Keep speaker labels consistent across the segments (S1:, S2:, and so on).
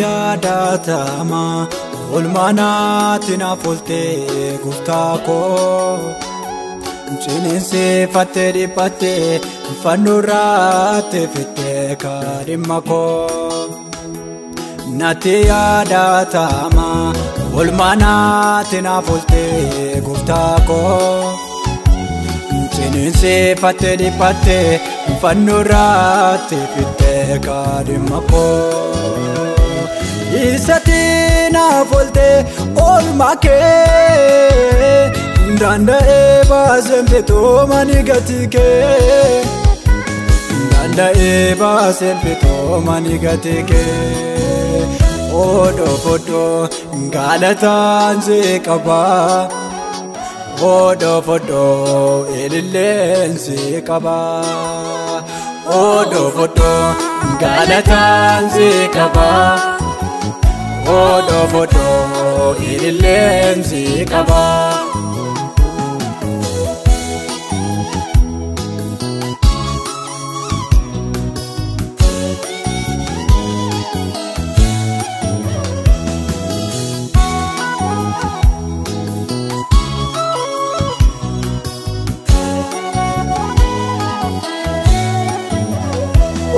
S1: Yaadatama olmaanaatti naaf ooltee gooftaa koo ciniinsifattee dhiphattee fannoorraatti fittee kaadhimma koo natti yaadatama olmaanaatti naaf ooltee gooftaa koo ciniinsifattee dhiphattee fannoorraatti fittee kaadhimma koo. Isatti naaf oolte oolmaa kee danda'ee baaseen fitoo mani gatii kee danda'ee baaseen fitoo mani gatii kee odoo fodoo galataan si qaba odoo fodoo ililleen si qaba odoo fodoo galataan si qaba. Odoo fodoo ililleen si qaba.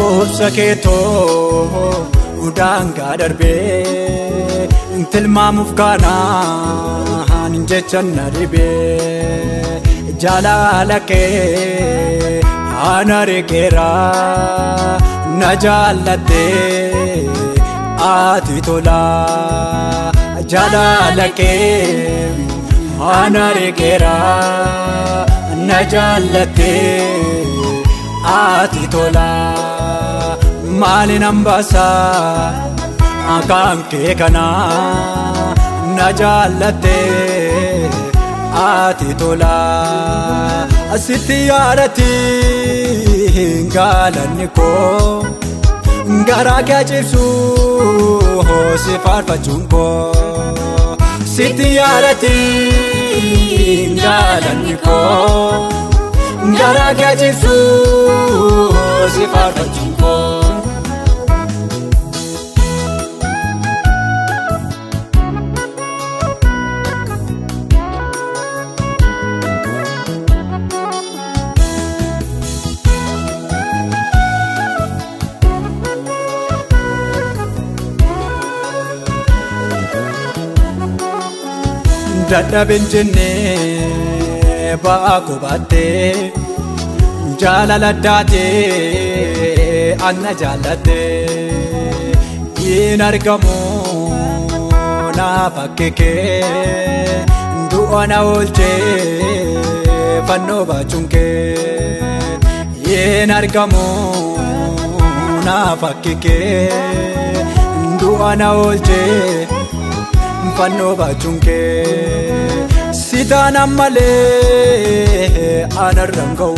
S1: Obsa keetoo daangaa darbee tilmaamuuf kanaan jecha na dhibee jaalala kee ana riqeera na jaallattee ati tola jaalala kee ana riqeera na jaallattee ati tola. Maali nambasa kan kee kana na jaallattee ati tola asitti yaadatti gaalanni koo garaa kee cibsu si faarfachuun koo sitti yaadatti gaalanni koo garaa kee cibsu si faarfachuun koo. Dadhabeen jennee ba'aa kobaattee jaalala addaatee anna jaallattee hin argamu naaf akkeekee du'a na oolchee fannoo baachuun kee hin argamu naaf akkeekee du'a na oolchee. Fannoo baachuun kee sitaan ammalee anarraan ga'u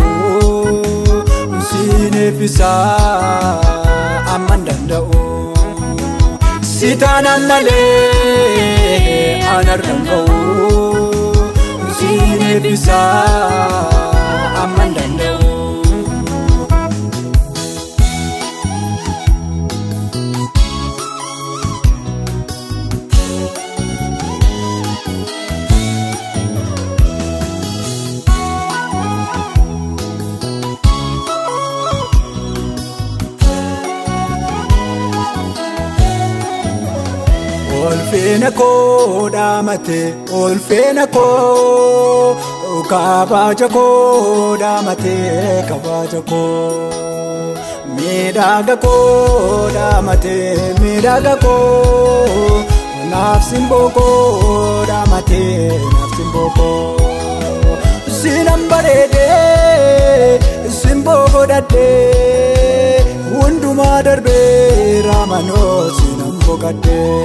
S1: siin eebbisaa amman danda'u sitaan ammalee anarraan ga'u siin eebbisaa amman danda'u. Olfeena koo dhaamate olfeena koo kabaja koo dhaamate kabaja koo miidhaga koo dhaamate miidhaga koo naaf simboo koo dhaamate naaf simboo koo sinan bareedee simboo godhadhee hundumaa darbee raamanoo sinan boqadhee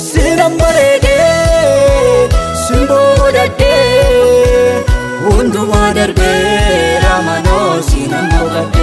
S1: sinan bareedee simboo godhadhee hundumaa darbee raamanoo sinan boqadhee.